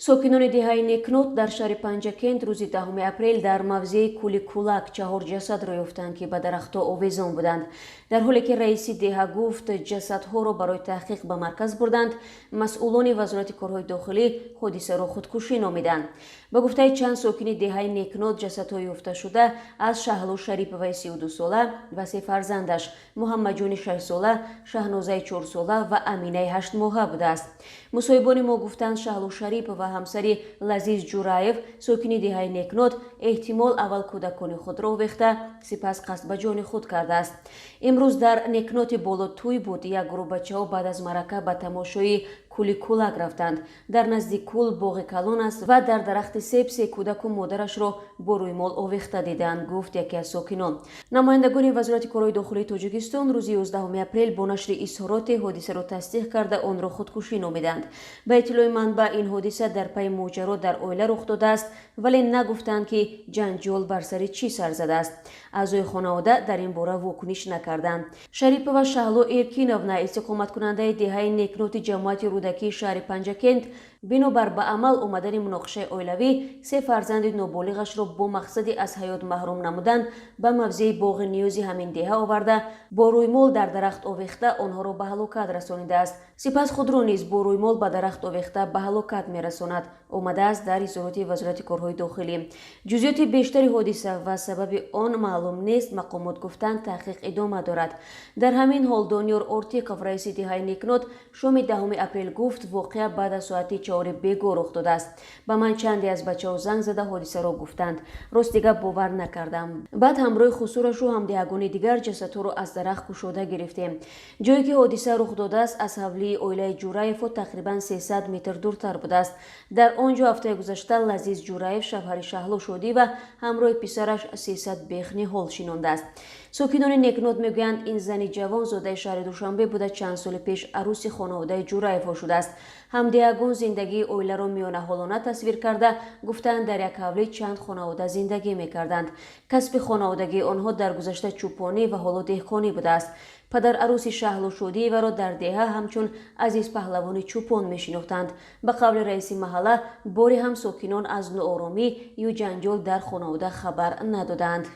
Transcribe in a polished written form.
Сокинони деҳаи Некнот дар шаҳри Панҷакент рӯзи 10 апрел дар мавзеи кӯли Кулак чаҳор ҷасадро ёфтанд, ки ба дарахтҳо овезон буданд. Дар ҳоле ки раиси деҳа гуфт, ҷасадҳоро барои таҳқиқ ба марказ бурданд, масъулони Вазорати корҳои дохилӣ ҳодисаро худкушӣ номиданд. Ба гуфтаи чанд сокини деҳаи Некнот, ҷасадҳои ёфташуда аз Шаҳло Шариповаи 32сола ва се фарзандаш Муҳаммадҷони 6сола, Шаҳнозаи 4сола ва Аминаи 8моҳа будааст. Мусоҳибони мо гуфтанд, Шаҳло Шарипова, ҳамсари Лазиз Ҷураев, сокини деҳаи Некнот, эҳтимол аввал кӯдакони худро овехта, сипас қасд ба ҷони худ кардааст. Имрӯз дар Некноти боло тӯй буд. Як гурӯҳ бачаҳо баъд аз маърака ба тамошои кӯли Кулак рафтанд. Дар назди кӯл боғи калон аст ва дар дарахти себ се кӯдаку модарашро бо рӯймол овехта диданд, гуфт яке аз сокинон. Намояндагони Вазорати корҳои дохилии Тоҷикистон рӯзи 11 апрел бо нашри изҳороте ҳодисаро тасдиқ карда, онро худкушӣ номиданд. Ба иттилои манбаъ, ин ҳодиса дар пайи моҷаро дар оила рух додааст, вале нагуфтанд, ки ҷанҷол бар сари чӣ сар задааст. Аъзои хонавода дар ин бора вокуниш накарданд. Шарипова Шаҳло Эркиновна, истиқоматкунандаи деҳаи Некноти ҷамоати Рӯдакии шаҳри Панҷакент, бинобар ба амал омадани муноқишаи оилавӣ се фарзанди ноболиғашро бо мақсади аз ҳаёт маҳрум намудан ба мавзеи боғи ниёзи ҳамин деҳа оварда, бо рӯймол дар дарахт овехта онҳоро ба ҳалокат расонидааст. Сипас худро низ бо рӯймол ба дарахт овехта ба ҳалокат мерасонад, омадааст дар изҳороти Вазорати корҳои дохилӣ. Ҷузъиёти бештари ҳодиса ва сабаби он маълум нест. Мақомот гуфтанд, таҳқиқ идома дорад. Дар ҳамин ҳол Дониёр Ортиқов, раиси деҳаи Некнот, шоми 10 апрел гуфт, воқеа баъд аз соати 4 бего рух додааст. Ба ман чанде аз бачаҳо занг зада ҳодисаро гуфтанд. Рости гап, бовар накардам. Баъд ҳамроҳи хусурашу ҳамдеҳагони дигар ҷасадҳоро аз дарахт кушода гирифтем. Ҷое ки ҳодиса рух додааст, аз ҳавлии оилаи Ҷураевҳо тақрибан 300 метр дуртар будааст. Дар он ҷо ҳафтаи гузашта Лазиз Ҷураев, шавҳари Шаҳло Шодиева, ҳамроҳи писараш 300 бех ниҳол шинондааст. Сокинони Некнот мегӯянд, ин зани ҷавон зодаи шаҳри Душанбе буда, чанд соли пеш арӯси хонаводаи Ҷураевҳо шудааст. Ҳамдеҳагон зиндагии оиларо миёнаҳолона тасвир карда, гуфтанд, дар як ҳавлӣ чанд хонавода зиндагӣ мекарданд. Касби хонаводагии онҳо дар гузашта чӯпонӣ ва ҳоло деҳқонӣ будааст. Падар арӯси Шаҳло Шодиеваро дар деҳа ҳамчун Азиз паҳлавони чӯпон мешинохтанд. Ба қавли раиси маҳалла, боре ҳам сокинон аз нооромӣ ё ҷанҷол дар хонавода хабар надоданд.